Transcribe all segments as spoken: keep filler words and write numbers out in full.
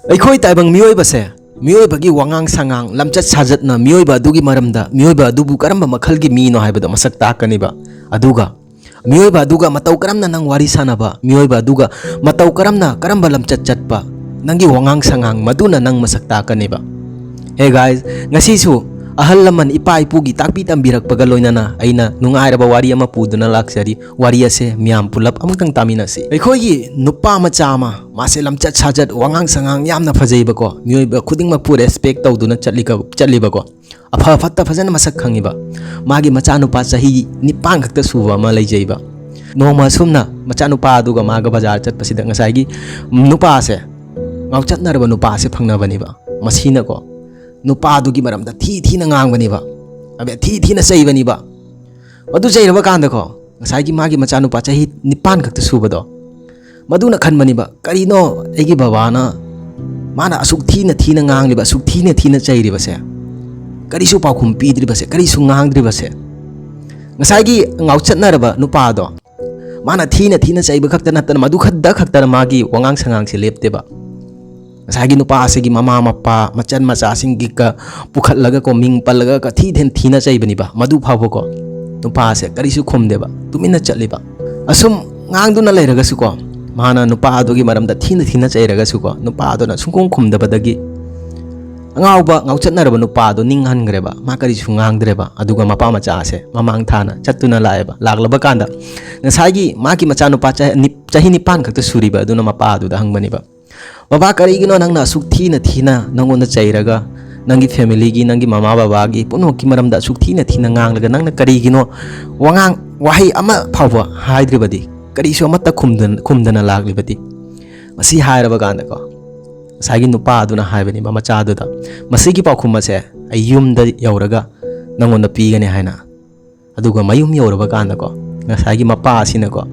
ꯑꯩꯈꯣꯏ ꯇꯥꯏꯕꯪ ꯃꯤꯑꯣꯏꯕꯁꯦ, ꯃꯤꯑꯣꯏꯕꯒꯤ ꯋꯥꯉꯥꯡ ꯁꯉꯥꯡ, ꯂꯝꯆꯠ ꯁꯥꯖꯠꯅ ꯃꯤꯑꯣꯏꯕ ꯑꯗꯨꯒꯤ ꯃꯔꯝꯗ ꯃꯤꯑꯣꯏꯕ ꯑꯗꯨꯕꯨ ꯀꯔꯝꯕ ꯃꯈꯜꯒꯤ ꯃꯤꯅꯣ ꯍꯥꯏꯕꯗꯣ ꯃꯁꯛ ꯇꯥꯛꯀꯅꯤꯕ꯫ ꯑꯗꯨꯒ ꯃꯤꯑꯣꯏꯕ ꯑꯗꯨꯒ ꯃꯇꯧ ꯀꯔꯝꯅ ꯅꯪ ꯋꯥꯔꯤ ꯁꯥꯟꯅꯕ, ꯃꯤꯑꯣꯏꯕ ꯑꯗꯨꯒ ꯃꯇꯧ ꯀꯔꯝꯅ, ꯀꯔꯝꯕ ꯂꯝꯆꯠ ꯆꯠꯄ, ꯅꯪꯒꯤ ꯋꯥꯉꯥꯡ ꯁꯉꯥꯡ ꯃꯗꯨꯅ ꯅꯪ ꯃꯁꯛ ꯇꯥꯛꯀꯅꯦꯕ꯫ Hey guys, ꯉꯁꯤꯁꯨ ꯑꯍꯜ ꯂꯃꯟ ꯏꯄꯥ ꯏꯄꯨꯒꯤ ꯇꯥꯛꯄꯤ ꯇꯝꯕꯤꯔꯛꯄꯒ ꯂꯣꯏꯅꯅ ꯑꯩꯅ ꯅꯨꯡꯉꯥꯏꯔꯕ ꯋꯥꯔꯤ ꯑꯃ ꯄꯨꯗꯨꯅ ꯂꯥꯛꯆꯔꯤ꯫ ꯋꯥꯔꯤ ꯑꯁꯦ ꯃꯤꯌꯥꯝ ꯄꯨꯂꯞ ꯑꯃꯨꯛꯇꯪ ꯇꯥꯃꯤꯟꯅꯁꯤ꯫ ꯑꯩꯈꯣꯏꯒꯤ ꯅꯨꯄꯥ ꯃꯆꯥ ꯑꯃ, ꯃꯥꯁꯦ ꯂꯝꯆꯠ ꯁꯥꯖꯠ, ꯋꯥꯉꯥꯡ ꯁꯉꯥꯡ ꯌꯥꯝꯅ ꯐꯖꯩꯕꯀꯣ, ꯃꯤꯑꯣꯏꯕ ꯈꯨꯗꯤꯡꯃꯛꯄꯨ respect ꯇꯧꯗꯨꯅ ꯆꯠꯂꯤꯀ-, ꯆꯠꯂꯤꯕꯀꯣ, ꯑꯐ ꯐꯠꯇ ꯐꯖꯅ ꯃꯁꯛ ꯈꯪꯉꯤꯕ꯫ ꯃꯥꯒꯤ ꯃꯆꯥꯅꯨꯄꯥ ꯆꯍꯤ ꯅꯤꯄꯥꯟ ꯈꯛꯇ ꯁꯨꯕ ꯑꯃ ꯂꯩꯖꯩꯕ꯫ ꯅꯣꯡꯃ ꯑꯁꯨꯝꯅ ꯃꯆꯥꯅꯨꯄꯥ ꯑꯗꯨꯒ ꯃꯥꯒ ꯕꯖꯥꯔ ꯆꯠꯄꯁꯤꯗ ꯉꯁꯥꯏꯒꯤ ꯅꯨꯄꯥꯁꯦ, ꯉꯥꯎꯆꯠꯅꯔꯕ ꯅꯨꯄꯥꯁꯦ ꯐꯪꯅꯕꯅꯦꯕ꯫ ꯃꯁꯤꯅꯀꯣ ꯅꯨꯄꯥ ꯑꯗꯨꯒꯤ ꯃꯔꯝꯗ ꯊꯤ ꯊꯤꯅ ꯉꯥꯡꯕꯅꯦꯕ, ꯑꯕꯦ ꯊꯤ ꯊꯤꯅ ꯆꯩꯕꯅꯦꯕ꯫ ꯃꯗꯨ ꯆꯩꯔꯕ ꯀꯥꯟꯗꯀꯣ, ꯉꯁꯥꯏꯒꯤ ꯃꯥꯒꯤ ꯃꯆꯥꯅꯨꯄꯥ ꯆꯍꯤ ꯅꯤꯄꯥꯟ ꯈꯛꯇ ꯁꯨꯕꯗꯣ, ꯃꯗꯨꯅ ꯈꯟꯕꯅꯦꯕ, "ꯀꯔꯤꯅꯣ ꯑꯩꯒꯤ ꯕꯕꯥꯅ, ꯃꯥꯅ ꯑꯁꯨꯛ ꯊꯤꯅ ꯊꯤꯅ ꯉꯥꯡꯂꯤꯕ, ꯑꯁꯨꯛ ꯊꯤꯅ ꯊꯤꯅ ꯆꯩꯔꯤꯕꯁꯦ, ꯀꯔꯤꯁꯨ ꯄꯥꯎꯈꯨꯝ ꯄꯤꯗ꯭ꯔꯤꯕꯁꯦ, ꯀꯔꯤꯁꯨ ꯉꯥꯡꯗ꯭ꯔꯤꯕꯁꯦ?" ꯉꯁꯥꯏꯒꯤ ꯉꯥꯎꯆꯠꯅꯔꯕ ꯅꯨꯄꯥꯗꯣ, ꯃꯥꯅ ꯊꯤꯅ ꯊꯤꯅ ꯆꯩꯕ ꯈꯛꯇ ꯅꯠꯇꯅ, ꯃꯗꯨ ꯈꯛꯇ ꯈꯛꯇꯅ ꯃꯥꯒꯤ ꯋꯥꯉꯥꯡ ꯁꯉꯥꯡꯁꯦ ꯂꯦꯞꯇꯦꯕ꯫ ꯉꯁꯥꯏꯒꯤ ꯅꯨꯄꯥ ꯑꯁꯤꯒꯤ ꯃꯃꯥ ꯃꯄꯥ, ꯃꯆꯟ ꯃꯆꯥꯁꯤꯡꯒꯤ ꯀ-, ꯄꯨꯈꯠꯂꯒ ꯀꯣ, ꯃꯤꯡ ꯄꯜꯂꯒ ꯀ-, ꯊꯤ ꯊꯤꯅ ꯊꯤꯅ ꯆꯩꯕꯅꯤꯕ꯫ ꯃꯗꯨ ꯐꯥꯎꯕꯀꯣ ꯅꯨꯄꯥꯁꯦ ꯀꯔꯤꯁꯨ ꯈꯨꯝꯗꯦꯕ, ꯇꯨꯃꯤꯟꯅ ꯆꯠꯂꯤꯕ꯫ ꯑꯁꯨꯝ ꯉꯥꯡꯗꯨꯅ ꯂꯩꯔꯒꯁꯨꯀꯣ, ꯃꯥꯅ ꯅꯨꯄꯥ ꯑꯗꯨꯒꯤ ꯃꯔꯝꯗ ꯊꯤꯅ ꯊꯤꯅ ꯆꯩꯔꯒꯁꯨꯀꯣ, ꯅꯨꯄꯥ ꯑꯗꯨꯅ ꯁꯨꯡꯈꯨꯝ ꯈꯨꯝꯗꯕꯗꯒꯤ ꯑꯉꯥꯎꯕ ꯉꯥꯎꯆꯠꯅꯔꯕ ꯅꯨꯄꯥ ꯑꯗꯣ ꯅꯤꯡꯍꯟꯈ꯭ꯔꯦꯕ꯫ ꯃꯥ ꯀꯔꯤꯁꯨ ꯉꯥꯡꯗ꯭ꯔꯦꯕ꯫ ꯑꯗꯨꯒ ꯃꯄꯥ ꯃꯆꯥꯁꯦ ꯃꯃꯥꯡ ꯊꯥꯅ ꯆꯠꯇꯨꯅ ꯂꯥꯛꯑꯦꯕ꯫ ꯂꯥꯛꯂꯕ ꯀꯥꯟꯗ ꯉꯁꯥꯏꯒꯤ ꯃꯥꯒꯤ ꯃꯆꯥꯅꯨꯄꯥ ꯆꯍꯤ ꯅꯤ-, ꯆꯍꯤ ꯅꯤꯄꯥꯟ ꯈꯛꯇ ꯁꯨꯔꯤꯕ ꯑꯗꯨꯅ ꯃꯄꯥ ꯑꯗꯨꯗ ꯍꯪꯕꯅꯦꯕ, "ꯕꯕꯥ, ꯀꯔꯤꯒꯤꯅꯣ ꯅꯪꯅ ꯑꯁꯨꯛ ꯊꯤꯅ ꯊꯤꯅ ꯅꯪꯉꯣꯟꯗ ꯆꯩꯔꯒ, ꯅꯪꯒꯤ familyꯒꯤ, ꯅꯪꯒꯤ ꯃꯃꯥ ꯕꯕꯥꯒꯤ ꯄꯨꯝꯅꯃꯛꯀꯤ ꯃꯔꯝꯗ ꯑꯁꯨꯛ ꯊꯤꯅ ꯊꯤꯅ ꯉꯥꯡꯂꯒ, ꯅꯪꯅ ꯀꯔꯤꯒꯤꯅꯣ ꯋꯥꯉꯥꯡ ꯋꯥꯍꯩ ꯑꯃ ꯐꯥꯎꯕ ꯍꯥꯏꯗ꯭ꯔꯤꯕꯗꯤ? ꯀꯔꯤꯁꯨ ꯑꯃꯠꯇ ꯈꯨꯝꯗꯅ, ꯈꯨꯝꯗꯅ ꯂꯥꯛꯂꯤꯕꯗꯤ?" ꯃꯁꯤ ꯍꯥꯏꯔꯕ ꯀꯥꯟꯗꯀꯣ, ꯉꯁꯥꯏꯒꯤ ꯅꯨꯄꯥ ꯑꯗꯨꯅ ꯍꯥꯏꯕꯅꯦꯕ ꯃꯆꯥꯗꯨꯗ, "ꯃꯁꯤꯒꯤ ꯄꯥꯎꯈꯨꯝ ꯑꯁꯦ ꯑꯩ ꯌꯨꯝꯗ ꯌꯧꯔꯒ ꯅꯪꯉꯣꯟꯗ ꯄꯤꯒꯅꯤ" ꯍꯥꯏꯅ꯫ ꯑꯗꯨꯒ ꯃꯌꯨꯝ ꯌꯧꯔꯕ ꯀꯥꯟꯗꯀꯣ, ꯉꯁꯥꯏꯒꯤ ꯃꯄꯥ ꯑꯁꯤꯅꯀꯣ,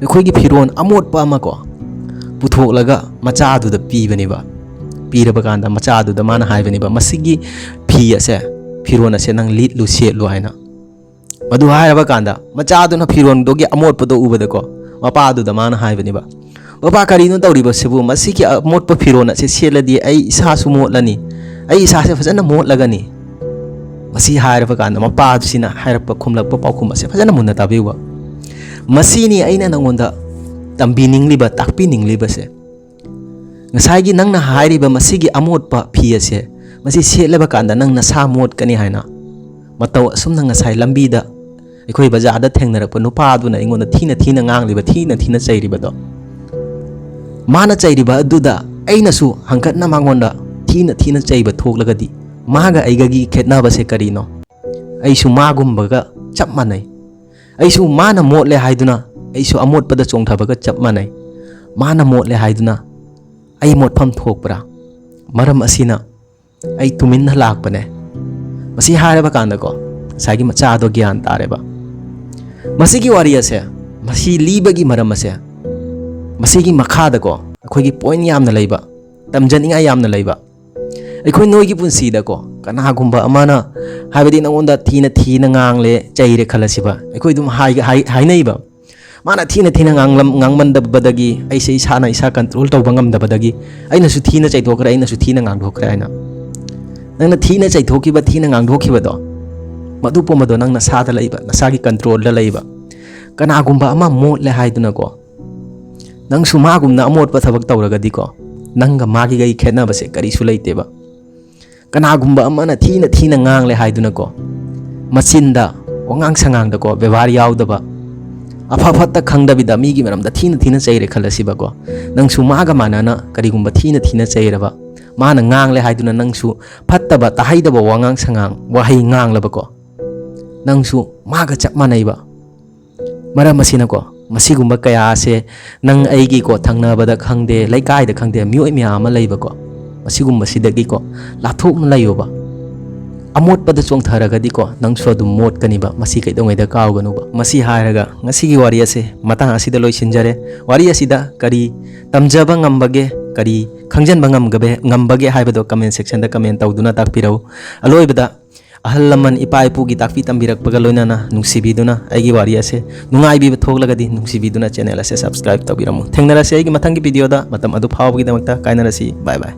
ꯑꯩꯈꯣꯏꯒꯤ ꯐꯤꯔꯣꯜ ꯑꯃꯣꯠꯄ ꯑꯃꯀꯣ ꯄꯨꯊꯣꯛꯂꯒ ꯃꯆꯥꯗꯨꯗ ꯄꯤꯕꯅꯦꯕ꯫ ꯄꯤꯔꯕ ꯀꯥꯟꯗ ꯃꯆꯥꯗꯨꯗ ꯃꯥꯅ ꯍꯥꯏꯕꯅꯦꯕ, "ꯃꯁꯤꯒꯤ ꯐꯤ ꯑꯁꯦ, ꯐꯤꯔꯣꯜ ꯑꯁꯦ ꯅꯪ ꯂꯤꯠꯂꯨ, ꯁꯦꯠꯂꯨ" ꯍꯥꯏꯅ꯫ ꯃꯗꯨ ꯍꯥꯏꯔꯕ ꯀꯥꯟꯗ ꯃꯆꯥꯗꯨꯅ ꯐꯤꯔꯣꯜꯗꯨꯒꯤ ꯑꯃꯣꯠꯄꯗꯣ ꯎꯕꯗꯀꯣ, ꯃꯄꯥꯗꯨꯗ ꯃꯥꯅ ꯍꯥꯏꯕꯅꯦꯕ, "ꯕꯕꯥ, ꯀꯔꯤꯅꯣ ꯇꯧꯔꯤꯕꯁꯤꯕꯨ? ꯃꯁꯤꯒꯤ ꯑꯃꯣꯠꯄ ꯐꯤꯔꯣꯜ ꯑꯁꯦ ꯁꯦꯠꯂꯗꯤ ꯑꯩ ꯏꯁꯥꯁꯨ ꯃꯣꯠꯂꯅꯤ, ꯑꯩ ꯏꯁꯥꯁꯦ ꯐꯖꯅ ꯃꯣꯠꯂꯒꯅꯤ꯫" ꯃꯁꯤ ꯍꯥꯏꯔꯕ ꯀꯥꯟꯗ ꯃꯄꯥꯁꯤꯅ ꯍꯥꯏꯔꯛꯄ, ꯈꯨꯝꯂꯛꯄ ꯄꯥꯎꯈꯨꯝ ꯑꯁꯦ ꯐꯖꯅ ꯃꯨꯟꯅ ꯇꯥꯕꯤꯌꯨꯕ꯫ ꯃꯁꯤꯅꯤ ꯑꯩꯅ ꯅꯉꯣꯟꯗ ꯇꯝꯕꯤꯅꯤꯡꯂꯤꯕ, ꯇꯥꯛꯄꯤꯅꯤꯡꯂꯤꯕꯁꯦ꯫ ꯉꯁꯥꯏꯒꯤ ꯅꯪꯅ ꯍꯥꯏꯔꯤꯕ ꯃꯁꯤꯒꯤ ꯑꯃꯣꯠꯄ ꯐꯤ ꯑꯁꯦ, ꯃꯁꯤ ꯁꯦꯠꯂꯕ ꯀꯥꯟꯗ ꯅꯪ ꯅꯁꯥ ꯃꯣꯠꯀꯅꯤ ꯍꯥꯏꯅ ꯃꯇꯧ ꯑꯁꯨꯝꯅ ꯉꯁꯥꯏ ꯂꯝꯕꯤꯗ ꯑꯩꯈꯣꯏ ꯕꯖꯥꯔꯗ ꯊꯦꯡꯅꯔꯛꯄ ꯅꯨꯄꯥ ꯑꯗꯨꯅ ꯑꯩꯉꯣꯟꯗ ꯊꯤꯅ ꯊꯤꯅ ꯉꯥꯡꯂꯤꯕ, ꯊꯤꯅ ꯊꯤꯅ ꯆꯩꯔꯤꯕꯗꯣ, ꯃꯥꯅ ꯆꯩꯔꯤꯕ ꯑꯗꯨꯗ ꯑꯩꯅꯁꯨ ꯍꯪꯒꯠꯅ ꯃꯉꯣꯟꯗ ꯊꯤꯅ ꯊꯤꯅ ꯆꯩꯕ ꯊꯣꯛꯂꯒꯗꯤ, ꯃꯥꯒ ꯑꯩꯒꯒꯤ ꯈꯦꯠꯅꯕꯁꯦ ꯀꯔꯤꯅꯣ? ꯑꯩꯁꯨ ꯃꯥꯒꯨꯝꯕꯒ ꯆꯞ ꯃꯥꯟꯅꯩ꯫ ꯑꯩꯁꯨ ꯃꯥꯅ ꯃꯣꯠꯂꯦ ꯍꯥꯏꯗꯨꯅ ꯑꯩꯁꯨ ꯑꯃꯣꯠꯄꯗ ꯆꯣꯡꯊꯕꯒ ꯆꯞ ꯃꯥꯟꯅꯩ꯫ ꯃꯥꯅ ꯃꯣꯠꯂꯦ ꯍꯥꯏꯗꯨꯅ ꯑꯩ ꯃꯣꯠꯐꯝ ꯊꯣꯛꯄ꯭ꯔꯥ? ꯃꯔꯝ ꯑꯁꯤꯅ ꯑꯩ ꯇꯨꯃꯤꯟꯅ ꯂꯥꯛꯄꯅꯦ꯫ ꯃꯁꯤ ꯍꯥꯏꯔꯕ ꯀꯥꯟꯗꯀꯣ, ꯉꯁꯥꯏꯒꯤ ꯃꯆꯥꯗꯣ ꯒ꯭ꯌꯥꯟ ꯇꯥꯔꯦꯕ꯫ ꯃꯁꯤꯒꯤ ꯋꯥꯔꯤ ꯑꯁꯦ, ꯃꯁꯤ ꯂꯤꯕꯒꯤ ꯃꯔꯝ ꯑꯁꯦ, ꯃꯁꯤꯒꯤ ꯃꯈꯥꯗꯀꯣ ꯑꯩꯈꯣꯏꯒꯤ ꯄꯣꯏꯟ ꯌꯥꯝꯅ ꯂꯩꯕ, ꯇꯝꯖꯅꯤꯡꯉꯥꯏ ꯌꯥꯝꯅ ꯂꯩꯕ꯫ ꯑꯩꯈꯣꯏ ꯅꯣꯏꯒꯤ ꯄꯨꯟꯁꯤꯗꯀꯣ ꯀꯅꯥꯒꯨꯝꯕ ꯑꯃꯅ, ꯍꯥꯏꯕꯗꯤ ꯅꯉꯣꯟꯗ ꯊꯤꯅ ꯊꯤꯅ ꯉꯥꯡꯂꯦ, ꯆꯩꯔꯦ ꯈꯜꯂꯁꯤꯕ, ꯑꯩꯈꯣꯏ ꯑꯗꯨꯝ ꯍꯥꯏ-, ꯍꯥꯏ-, ꯍꯥꯏꯅꯩꯕ꯫ ꯃꯥꯅ ꯊꯤꯅ ꯊꯤꯅ ꯉꯥꯡꯂꯝ-, ꯉꯥꯡꯃꯟꯗꯕꯗꯒꯤ ꯑꯩꯁꯦ ꯏꯁꯥꯅ ꯏꯁꯥ ꯀꯟꯇ꯭ꯔꯣꯜ ꯇꯧꯕ ꯉꯝꯗꯕꯗꯒꯤ ꯑꯩꯅꯁꯨ ꯊꯤꯅ ꯆꯩꯊꯣꯛꯈ꯭ꯔꯦ, ꯑꯩꯅꯁꯨ ꯊꯤꯅ ꯉꯥꯡꯊꯣꯛꯈ꯭ꯔꯦ ꯍꯥꯏꯅ꯫ ꯅꯪꯅ ꯊꯤꯅ ꯆꯩꯊꯣꯛꯈꯤꯕ, ꯊꯤꯅ ꯉꯥꯡꯊꯣꯛꯈꯤꯕꯗꯣ, ꯃꯗꯨ ꯄꯨꯝꯕꯗꯣ ꯅꯪ ꯅꯁꯥꯗ ꯂꯩꯕ, ꯅꯁꯥꯒꯤ ꯀꯟꯇ꯭ꯔꯣꯜꯗ ꯂꯩꯕ꯫ ꯀꯅꯥꯒꯨꯝꯕ ꯑꯃ ꯃꯣꯠꯂꯦ ꯍꯥꯏꯗꯨꯅꯀꯣ, ꯅꯪꯁꯨ ꯃꯥꯒꯨꯝꯅ ꯑꯃꯣꯠꯄ ꯊꯕꯛ ꯇꯧꯔꯒꯗꯤꯀꯣ, ꯅꯪꯒ ꯃꯥꯒꯤꯒꯩ ꯈꯦꯠꯅꯕꯁꯦ ꯀꯔꯤꯁꯨ ꯂꯩꯇꯦꯕ꯫ ꯀꯅꯥꯒꯨꯝꯕ ꯑꯃꯅ ꯊꯤꯅ ꯊꯤꯅ ꯉꯥꯡꯂꯦ ꯍꯥꯏꯗꯨꯅꯀꯣ, ꯃꯆꯤꯟꯗ, ꯋꯥꯉꯥꯡ ꯁꯉꯥꯡꯗꯀꯣ ꯕꯦꯕꯥꯔ ꯌꯥꯎꯗꯕ, ꯑꯐ ꯐꯠꯇ ꯈꯪꯗꯕꯤꯗ ꯃꯤꯒꯤ ꯃꯔꯝꯗ ꯊꯤꯅ ꯊꯤꯅ ꯆꯩꯔꯦ ꯈꯜꯂꯁꯤꯕꯀꯣ, ꯅꯪꯁꯨ ꯃꯥꯒ ꯃꯥꯟꯅꯅ ꯀꯔꯤꯒꯨꯝꯕ ꯊꯤꯅ ꯊꯤꯅ ꯆꯩꯔꯕ, ꯃꯥꯅ ꯉꯥꯡꯂꯦ ꯍꯥꯏꯗꯨꯅ ꯅꯪꯁꯨ ꯐꯠꯇꯕ, ꯇꯥꯍꯩꯗꯕ ꯋꯥꯉꯥꯡ ꯁꯉꯥꯡ, ꯋꯥꯍꯩ ꯉꯥꯡꯂꯕꯀꯣ, ꯅꯪꯁꯨ ꯃꯥꯒ ꯆꯞ ꯃꯥꯟꯅꯩꯕ꯫ ꯃꯔꯝ ꯑꯁꯤꯅꯀꯣ, ꯃꯁꯤꯒꯨꯝꯕ ꯀꯌꯥ ꯑꯁꯦ ꯅꯪ ꯑꯩꯒꯤꯀꯣ, ꯊꯪꯅꯕꯗ ꯈꯪꯗꯦ, ꯂꯩꯀꯥꯏꯗ ꯈꯪꯗꯦ, ꯃꯤꯑꯣꯏ ꯃꯌꯥꯝ ꯑꯃ ꯂꯩꯕꯀꯣ, ꯃꯁꯤꯒꯨꯝꯕꯁꯤꯗꯒꯤꯀꯣ ꯂꯥꯞꯊꯣꯛꯅ ꯂꯩꯌꯣꯕ꯫ ꯑꯃꯣꯠꯄꯗ ꯆꯣꯡꯊꯔꯒꯗꯤꯀꯣ, ꯅꯪꯁꯨ ꯑꯗꯨꯝ ꯃꯣꯠꯀꯅꯤꯕ, ꯃꯁꯤ ꯀꯩꯗꯧꯉꯩꯗ ꯀꯥꯎꯒꯅꯨꯕ꯫ ꯃꯁꯤ ꯍꯥꯏꯔꯒ ꯉꯁꯤꯒꯤ ꯋꯥꯔꯤ ꯑꯁꯦ ꯃꯇꯥꯡ ꯑꯁꯤꯗ ꯂꯣꯏꯁꯤꯟꯖꯔꯦ꯫ ꯋꯥꯔꯤ ꯑꯁꯤꯗ ꯀꯔꯤ ꯇꯝꯖꯕ ꯉꯝꯕꯒꯦ, ꯀꯔꯤ ꯈꯪꯖꯟꯕ ꯉꯝꯒꯕꯦ-, ꯉꯝꯕꯒꯦ ꯍꯥꯏꯕꯗꯣ comment section ꯗ comment ꯇꯧꯗꯨꯅ ꯇꯥꯛꯄꯤꯔꯛꯎ꯫ ꯑꯂꯣꯏꯕꯗ ꯑꯍꯜ ꯂꯃꯟ ꯏꯄꯥ ꯏꯄꯨꯒꯤ ꯇꯥꯛꯄꯤ ꯇꯝꯕꯤꯔꯛꯄꯒ ꯂꯣꯏꯅꯅ ꯅꯨꯡꯁꯤꯕꯤꯗꯨꯅ ꯑꯩꯒꯤ ꯋꯥꯔꯤ ꯑꯁꯦ ꯅꯨꯡꯉꯥꯏꯕꯤꯕ ꯊꯣꯛꯂꯒꯗꯤ ꯅꯨꯡꯁꯤꯕꯤꯗꯨꯅ ꯆꯦꯅꯦꯜ ꯑꯁꯦ ꯁꯕꯁꯀ꯭ꯔꯥꯏꯕ ꯇꯧꯕꯤꯔꯝꯃꯨ꯫ ꯊꯦꯡꯅꯔꯁꯤ ꯑꯩꯒꯤ ꯃꯊꯪꯒꯤ ꯚꯤꯗꯤꯑꯣꯗ꯫ ꯃꯇꯝ ꯑꯗꯨ ꯐꯥꯎꯕꯒꯤꯗꯃꯛꯇ ꯀꯥꯏꯅꯔꯁꯤ꯫ ꯕꯥꯏ ꯕꯥꯏ꯫